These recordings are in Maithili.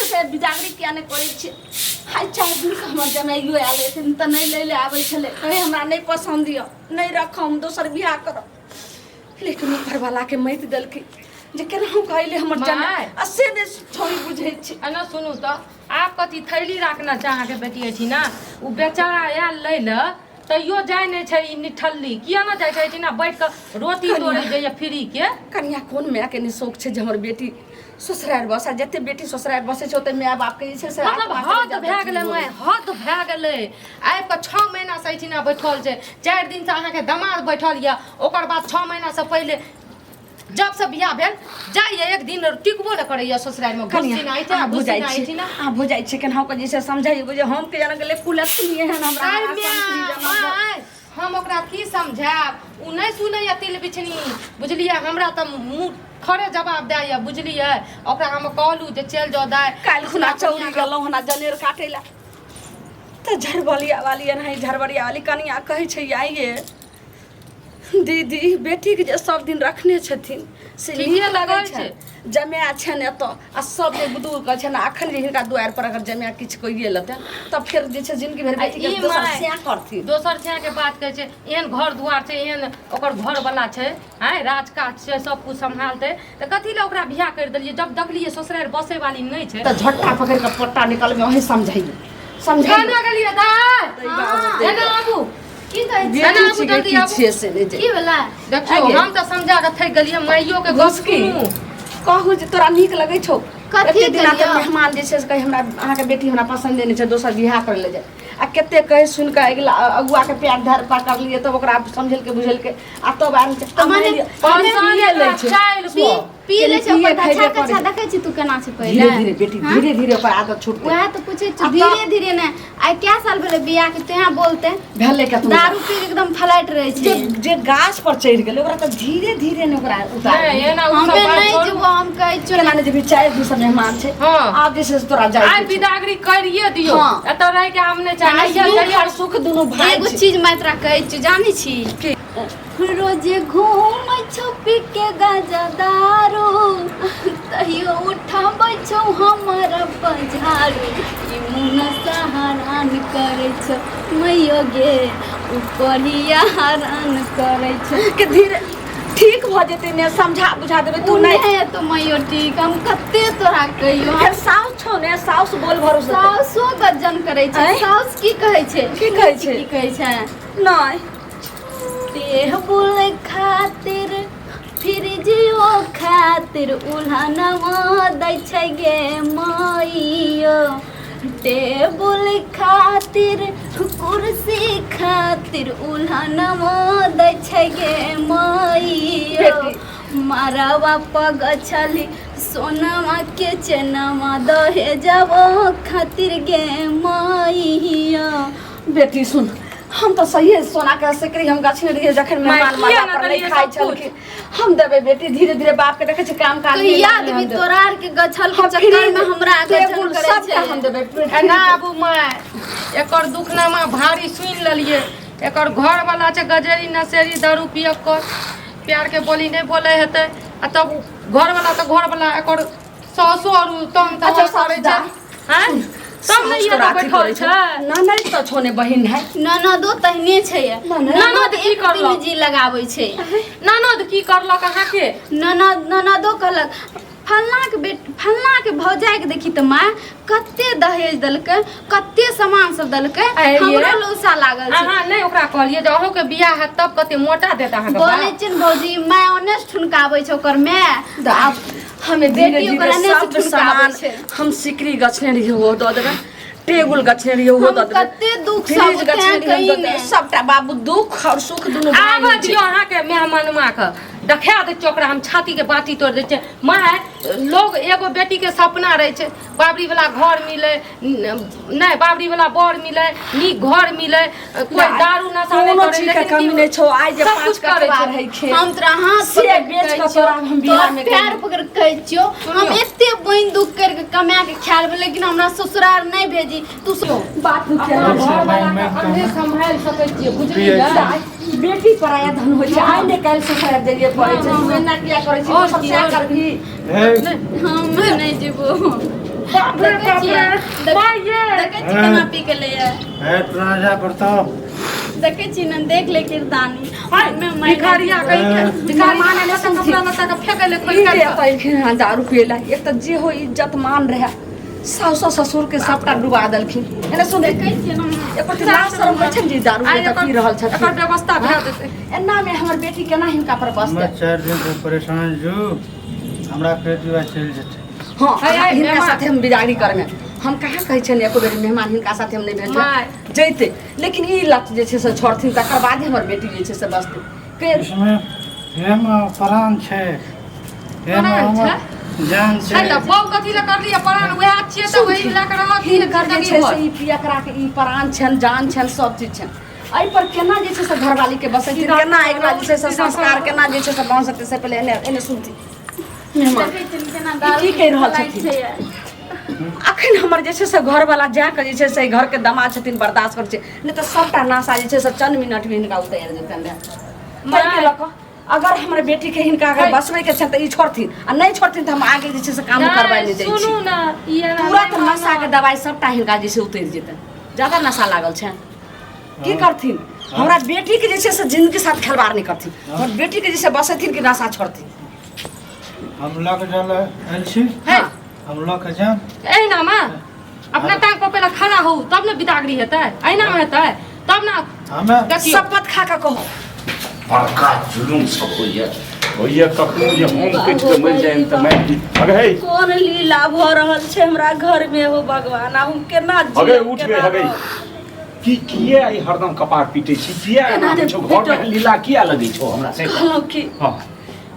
से बिदागरी किया नहि करै छियै। आइ 4 दिन से हमर जमाइयो आयल हेथिन तऽ नहि लै लए आबै छलै, कहै हमरा नहि पसन्द यऽ, नहि रखब, हम दोसर बियाह करब। लेकिन ऊपरवालाके मति देलकै जे केनाहु कहले हमर जमाइ माय। आ से नहि छोड़ी बुझै छै। एना सुनू तऽ, आब कथी थैली राखना छै अहाँके बेटी अछि ने? ओ बेचारा आयल लै लए, तैयो जाइ नहि छै। ई निठल्ली किया ने जाइ छै एहिठिना बैठ कऽ रोटी तोड़ै जाइए फ्रीके? कनिया, कोन मायके नहि शौक छै जे हमर बेटी ससुरारि बसै? जते बेटी ससुरारि बसै छै, ओते माय बापके जे छै से मतलब आत्मा चलि हद जाइत भए गेलै छै। माय, हद भए गेलै। आबि कऽ 6 महीनासँ एहिठिना बैठल छै। 4 दिनसँ अहाँके दमाद बैठल यऽ। ओकर बाद 6 महीनासँ पहिले जब से बियाह भेल, जाइए एक दिन टिकबो नहि करैए ससुरारिमे। कनिया, घुस्सी नहि छै। अहाँ घुस्सी बुझाइ नहि छी छै ने। अहाँ बुझाइ छी, केनाहु कऽ जे छै समझाइयो जे हम के जान गेलै कुलक्षणी एहन हमरा आइ हमरा समझी माय, जमा कर। माय, हम ओकरा की समझायब? ओ नहि सुनैए तिल बिछनी, बुझलियै? हमरा तऽ मुँह खरे जवाब दैए, बुझलियै? ओकरा हम कहलहुँ जे चलि जाउ दाइ। काल्हि खुना चौरी गेलहुँ हना जनेर काटै लए, तऽ झरबलिया वाली एनाही झरबरिया वाली कनिया कहै छै, आइये दीदी, बेटीके जे सब दिन रखने छथिन से ठीके नीक लगै कहै छै। जमाए छनि एतऽ आ सब जे दूर कहै छनि। अखन जे हिनका दुआरि पर अगर जमाए किछु कहिए लेतनि, तब फेर जे छै जिनगी भरि आ बेटीके ई दोसर माय, सएह करथिन। दोसर छायाके बात कहै छै। एहन घर दुआर छै, एहन ओकर घरवला छै, आँय, राजकाज छै, सब कुछ सम्हालतै, तऽ कथी लए ओकरा बियाह करि देलियै, जब देखलियै ससुरारि बसै वाली नहि छै? तऽ झट्टा पकड़ि कऽ पट्टा निकालबै, अहीं समझाइए, समझाइए। केना गेलियै दाइ? एना आबू। की कहै छी? एना बेटी आबू, छिकै जल्दी की आबू। छियै से नहि जे की भेलै? देखियौ, आगे। हम तऽ समझा कऽ थाकि गेलियै। माइयो के गप घुसकी सुनू। कहू जे तोरा नीक लगै छौ? कथी एते दिना करियौ? तऽ मेहमान जे छै से कहै, हमरा अहाँके बेटी हमरा पसन्द नहि छै, दोसर बियाह करै लए जाय। आ कते कहि सुनि कऽ अगिला अगुआ के पैर धर पकड़लियै, तब ओकरा समझेलकै बुझेलकै आ तब आयल छै। तऽ मने मानि लै छै। चालि पी पर। पी लै छै। पिए ओकर खैबे धछा करै कछा छै। देखै छी तू केना छै पहिले? धीरे धीरे बेटी, हाँ? धीरे धीरे ओकर आदत छूटतै। वएह तऽ पूछै आ छियौ। धीरे धीरे ने, आइ कै साल भेलै बियाह के? तेहाँ बोलते भेलै केतनो दारू पी के एकदम फ्लाइट रहै जे छै। जे गाछ पर चढ़ि गेलै, ओकरा तऽ धीरे धीरे ने ओकरा उतार। नहि, एना ओ सब हमे बात नहि छोड़ू। जेबो, हम कहै छियौ। केना नहि जेबही? 4 दिन से मेहमान छै। हाँ। आब जे छै से तोरा जाइ आइ बिदागरी करिए दियौ। हाँ। एतऽ रहि के हम नहि चाहै। दुख और सुख दुनू भाई एगो छै। चीज मैं तोरा कहै छियौ, जानै छी? रोजे घूमै छौ पी के गाजा दारू, तैयो उठाबै छौ हमर पझारू। ई मुन सहारान करै छौ मैयो गे, उपरिया हरान करै छौ। के धीरे ठीक भऽ जेतै ने, समझा बुझा देबै। तू तू नहि नहि हेतौ मैयो ठीक, हम कते तोरा कहियो। फेर साउस छौ ने, साउस बोल भरोसे देतै। साउसो गज्जन करै छै। आँय? साउस की कहै छै? की कहै छै? की कहै छै? नहि। टेबुल खातिर, फ्रिजियो खातिर उल्हनवा दै छै गे मैयो। टेबुल खातिर, कुर्सी खातिर उल्हनवा दै छै गे मैयो। मारवा पग छली सोनवा के चेनवा दहेजवा खातिर गे मैयो। बेटी सुन, हम तऽ सहिए सोना के सिकरी हम गछने रहियै जखन माय, मेहमान किया मजा ने पर नहि देलियै खाइ सब कुछ? छलखिन। हम देबै बेटी, धीरे धीरे बाप के देखै छी काम काज नहि कहिया लगलै, देबी? हम देबै। तोरा आर के गछल के हम चक्कर में हमरा गछल टेबुल करै सबटा छै। हम देबै। एना आबू माय, एकर दुखनामा भारी सुनि लेलियै। एकर घरवला छै गजेरी नशेरी, दारू पियक्कर, प्यारके बोली नहि बोलै हेतै। आ तब घरवला तऽ घरवला, एकर सासो आर तंग अच्छा, तमाश करै छै। सासु आँय, तब नहि सासु एतऽ तोरा अथी बैठल करै छौ। छै। ननैद तऽ छौ ने बहिन है। ननदो तहने छै। ननद? ननद की एक करलक? दिन जी लगाबै छै। ननद की करलक अहाँके? ननद, ननदो कहलक, फल्लाँके बेट, फल्लाँके भौजाइके देखी तऽ माय, कते दहेज देलकै, कते सामान सब देलकै। आइ ये। हमरो लौसा लागल छै। अहाँ नहि ओकरा कहलियै जे अहूँके बियाह हैत तब कते मोटा देत अहाँके बोलै बाप? छै ने भौजी, माय ओने से ठुनकाबै छै ओकर माय। आब हमे धीरे बेटी धीरे ओकरा नहि सब ठुनकाबै सामान छै। हम सिकरी गछने रहियै, ओहो दऽ देबै। टेबुल गछने रहियै, ओहो हम दऽ देबै। कते दुख फ्रिज सब गछने तें रहियै, हम कही दऽ देबै। ने। सबटा बाबू, दुख और सुख दुनू भाई आबऽ होइ छै। दियौ अहाँके मेहमानमाके, देखा दै छियै ओकरा हम, छातीके बाटी तोड़ि दै छियै। माय, लोग एगो बेटीके सपना रहै छै, बाबरीवला घर मिलै नहि, बाबरीवला बर मिलै, नीक घर मिलै, कोई नहि, दारू नशा नहि कोनो करै, चीज के लेकिन कमी की नहि छौ। आइ जे सब 5 कुछ करै कटवा छै। रहै खेत हम तोरा हाथ से पकड़ि बेच कहै कऽ छियौ, तोरा हम बियाह तोरा मे पैर कयली। पकड़ि कहै छियौ, हम सुनियौ। एते बोनि दुख करि कऽ कमा कऽ खाय लेबै, लेकिन हमरा ससुराल नहि भेजी तू। बात अपना घरवला के अहीं सम्हारि सकै छियै, बुझलियै? दाइ, बेटी पराया धन होइ छै। आइ ने काल्हि ससुराल जाइए पड़ै छै। तू एना किया करै छी? और तू सब की, सएह और करबही। हम नहि जेबो। बाप रे देखै बाप छियै, रे माय ये देखै छी केना पी के लैया। हे राजा प्रताप देखै छी ने, देख ले किरदानी। हाय, मे भिखारिया कहि के भिखारी मेहमान एने से कपड़ा लत्ता के फेंकै ले ई खोलि जे के एतऽ एलखिन हँ दारू पियै ला, एक तऽ जे हो इज्जत मान रहए, साउस ससुर के सबटा डुबा देलखिन। एने सुन, देखै छियै ने। एको दिन लाज शरम होइ छै ने जे दारू आइ एतऽ एकर पी रहल छथिन। एकर व्यवस्था भए जेतै। एना मे हमर बेटी केना हिनका पर हमे बसतै? 4 दिन से परेशान छु, हमरा फेर विवाह चलि जेतै। हँ, है, है, हिनका मेहमान। साथे हम बिदागरी करमे, हम कहाँ कहै छियनि एको बेर मेहमान हिनका साथे हम नहि भेजबै माय। जैते, लेकिन ई लत जे छै से छोड़थिन तकर बादे हमर बेटी जे छै से बसतै के। इसमे एमे प्राण छै, एमे प्राण हमर जान है छै। तऽ बौ कथी लए करलियै प्राण? उएह छियै तऽ वही लए कऽ रहत हिनकर जे जिंदगी छै भर। से ई पियकरा के ई प्राण छनि, जान छनि, सब चीज छनि। एहि पर केना जे छै से घरवाली के बसेथिन? सीधा केना एकरा जे छै से सीधा संस्कार केना जे छै से बन सकतै से पहिले एने एने सुनथिन मेहमान। देखै छियै ने केना ई दारू की कहि रहल पी के छथिन? छै। अखन हमर जे छै से घरवाला जाकऽ जे छै से घरके दमाद छथिन, बर्दाश्त करै छै, नहि तऽ सबटा नशा जे छै से चंद मिनटमे हिनका उतरि जेतनि रहए। ताहिके लऽ कऽ अगर हमर बेटीके हिनका अगर है। बसबैके छनि तऽ ई छोड़थिन, आ नहि छोड़थिन तऽ हम आगे जे छै से काम करबै नहि जाइ छी। सुनू ने, ई एना तुरंत नहि नशाके दवाइ सबटा हिनका जे छै उतरि जेतनि। ज्यादा नशा लागल छनि। की करथिन? हमरा बेटीके जे छै से जिंदगी साथ खेलबाड़ नहि करथिन। हमर बेटीके जे छै बसेथिन कि नशा छोड़थिन? हम लऽ कऽ जाय आयल छी। है। हम लऽ कऽ जायब। एहिनामे अपना टांग पर पहिले खड़ा होउ तब ने बिदागरी हेतै। एहिनामे हेतै तब ने। हमे देखियौ, शपथ खा कऽ कहू। बड़का जुलुम सब होइए होइए कखनो जे हम कटि कऽ मरि जाइम तऽ मारि अगे हे। कोन लीला भऽ रहल छै हमरा घर में हो भगवान, आब हम केना हगे जीब, उठ गे केना हगे रहब? की किए ई हरदम कपार पीटै छी? किए एना होइ छौ घर में? लीला किया लगै छौ हमरा से कह। कहलहुँ कि हँ,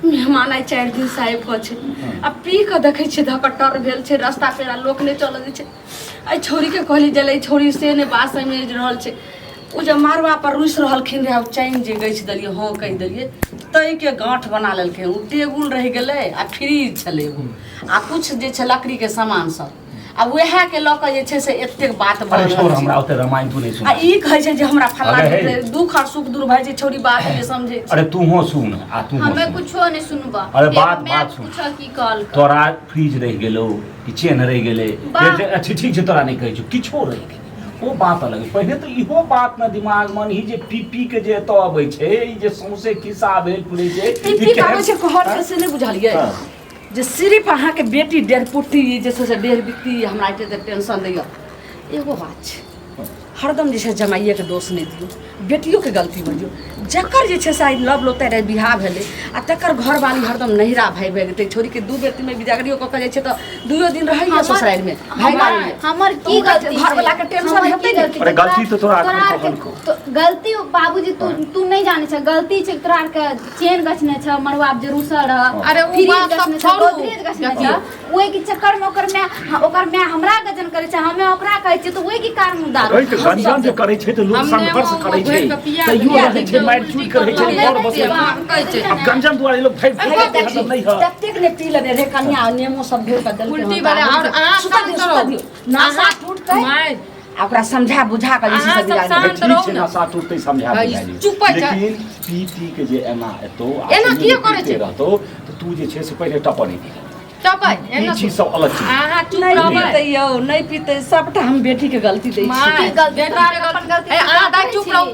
मेहमान आइ 4 दिन से आबि कऽ छै आ पी कऽ देखै छियै धकट्टर भेल छै, रास्ता पेरा लोक नहि चलऽ दै छै। एहि छौड़ीके कहली जे एहि छौड़ी से नहि बात समझि रहल छै। ओ जे मारवा पर रुसि रहलखिन रहए, ओ चैन जे गछि देलियै, हँ कहि देलियै, ताहिके गाँठ बना लेलखिन। ओ टेबुल रहि गेलै आ फ्रिज छलै एगो आ किछु जे छै लकड़ीके सामान सब, आ उएहके लऽ कऽ जे छै से एतेक बात भऽ अरे छोड़ रहल छै। हमरा ओते रामायण तू नहि सुन। आ ई कहै छै जे हमरा फल्लाँ अरे हे। दुख आओर सुख दूर भए छै, छौड़ी बात नहि समझै छै। अरे तूहो सुन आ तूहो हमे सुन। कुछो नहीं सुनबा। अरे बात- बात सुन। पूछो की कहल। तोरा फ्रिज रहि गेलौ कि चेन रहि गेलै? वाह। फेर अच्छा ठीक छै, तोरा नहि कहै छौ, किछो रहि गेलै ओ बात अलग है। पहिने तऽ इहो बात ने दिमाग मन ही जे पी पी के जे एतऽ अबै छै, ई जे सौंसे खिस्सा भेल पुरै छै। पी पी के आबै छै कहल के से नहि बुझलियै हँ। जे सिर्फ अहाँके बेटी डेढ़ पुट्टी जे छै से डेढ़ बित्ती हमरा एते टेंशन दैए। एगो बात छै, हरदम जे छै जमाइएके दोष नहि दियौ, बेटियोके गलती बजियौ। जकर जे छै से आइ लव लोते रहै बियाह भेलै आ तकर घरवाली हरदम नहिरा भागि भागि जेतै। छोड़ीके 2 बेर 3 बेर बिदागरियो कऽ कऽ जाइ छै तऽ 2 दिन रहैए ससुरारिमे, भागि आबैए। हमर की गलती छै? घरवला के टेंशन हमर की हेतै ने? गलती अरे छै? गलती तऽ तोरा तोरा एखन आरके कहलकौ। तो गलती बाबूजी तू तू नहीं जाने छ, गलती छै तोरा आरके चेन गछने छ मरुआ जे रुसल रह। अरे उ फ्रिज बात सब गछने छ, छोड़ू। गोदरेज गछने छ। देखियौ। ओहि के चक्कर में ओकर my, हाँ, ओकर my हमरा गजन करे छै, हमे ओकरा कहै छियै तऽ ओहि के कारण दारू। अरे तऽ गंजन जे करै छै तऽ लोक हम संघर्ष नेमो करै छै घोरि कऽ पिया तैयो देलियै, रहै छै, मारि उल्टी चूरि करै छै, करलहुँ, घर बसै हम कहै छै। आब गंजन दुआरे लोक भागि अरे भागि देखी, हरदम नहि हऽ। ततेक ने पी लेने रहै कनिया, नेमो सब घोरि कऽ देलकै। उल्टी वाला और अहाँ सुता दियौ, शांत सुता रहू। दियौ, नशा अहाँ- टूटतै माय, आ ओकरा समझा बुझा कऽ जे छै से अहाँ सब बिदागरी शांत अरे ठीक रहू छै, ने। नशा टूटतै समझा हँ, बुझा लियौ। चुप है जा। लेकिन पी पी के जे एना एतौ आ एना तैयो किया जे करै पीते छै? रहतौ तऽ तू जे छै से पहिले टपऽ नहि दिहऽ। टपै, ई एना चीज सब अलग चीज। अहाँ चुप नहि रहबै। पीतै यौ, नहि पीतै, सबटा हम बेटीके गलती दै छियै। माय, की गलती? बेटा तोरा के अपन गलती गलती ए, अहाँ दाइ करै चुप छी। रहू।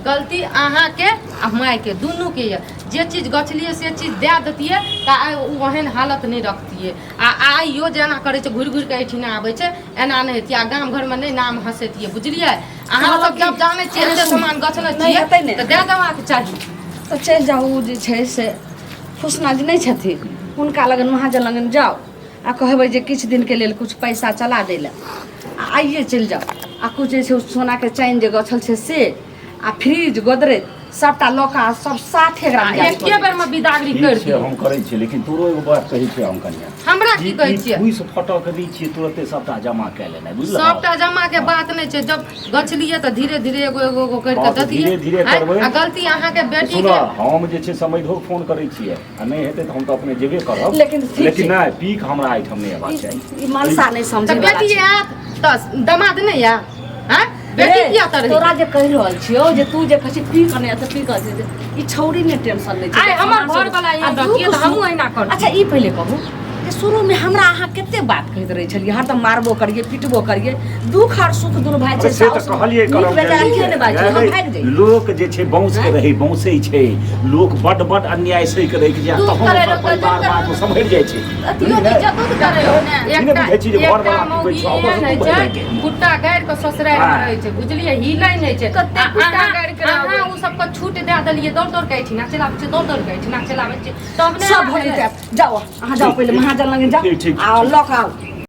गलती अहाँके आ मायके दुनूके यऽ। जे चीज गछलियै से चीज दए देतियै तऽ आइ ओ ओहन हालत नहि रखतियै। आ आइयो जेना करै छै, घुरि घुरि कऽ एहिठिना आबै छै, एना नहि हेतियै आ गाम घरमे नहि नाम हँसेतियै, बुझलियै? अहाँ सब जब जानै छियै एते सामान गछने नहि छियै हेतै ने। तऽ दए देबाक चाही। तऽ चलि जाउ, ओ जे छै से फुसना जी नहि छथिन, हुनका लगन महाजन लगन जाउ आ कहबै जे किछु दिनके लेल किछु पैसा चला दै लए, आ आइए चलि जाउ आ किछु जे छै सोनाके चैन जे गछल छै से आ फ्रिज गोदरेज सबटा लऽ कऽ आ सब साथे एकरा आ बिदागरी एके बेरमे बिदागरी ठीक करि छै दियौ। हम करै छियै, लेकिन तोरो एगो बात कहै छियै हम कनिया। हमरा की कहै छियै? फूसि फटक दै छियै तुरते सबटा जमा कए लेनाइ, बुझलहक? सबटा जमा के बात नहि छै, जब गछलियै तऽ धीरे धीरे एगो एगो एगो करि हँ, कऽ तऽ दतियै। धीरे धीरे आँय? करबै। आ गलती अहाँके बेटी सुनऽ, के हम जे छै समैधो फोन करै छियै आ नहि हेतै तऽ हम तऽ अपने जेबे करब, लेकिन ठीक छै। लेकिन नहि पीक हमरा एहिठाम नहि अयबाक चाही। ई मनसा नहि तऽ समझै वाला बेटी छै। आयत तऽ दमाद नहि आयत? आँय? बेटी रे, किया तऽ तोरा रहै? जे कहि रहल छियौ जे तू जे कहै छी पी कऽ नहि तऽ पी कऽ जे, ई छौड़ी ने टेंशन लै छै। आइ हमर घरवला आ एहन दुःख रहतियै तऽ सुख- हमहूँ एहिना करतियै। अच्छा ई पहिले कहू, जे शुरूमे हमरा अहाँ कते बात कहैत रहै छलियै, हरदम मारबो करियै पिटबो करियै। दुख और सुख दुनू भाई छै। से तऽ कहलियै नीक बेजाय किए नहि बाजै छै, हम भागि जइयै। लोक जे छै वंश के रहै वंशे छै, लोक बड बड अन्याय सहि के रहि जाय दुख तहन करै ओकर लोक परिवार करै बाद मे सम्हरि जाइ छै। अथियो नहि जतो तऽ करै हो ने। ई नहि बुझै छी जे एकटा घरवला पीबै मौगी छै, ओकर एहन होइ दू छै, भाइ के। कुत्ता गाड़ि कऽ ससुरारि मे हाँ। रहै छै, बुझलियै, हिलै नहि छै। कते आ कुत्ता अहाँ- गाड़ि के रहबै। अहाँ ओ सबके छूट दए देलियै, दौड़ दौड़ के एहिठिना चलि आबै छै, दौड़ दौड़ के एहिठिना चलि आबै छै, तब नहि सब भऽ भेलै। जेतै। जाउ अहाँ, जाउ पहिले महाजन लग जाउ ठीक, ठीक, आ लऽ कऽ आउ।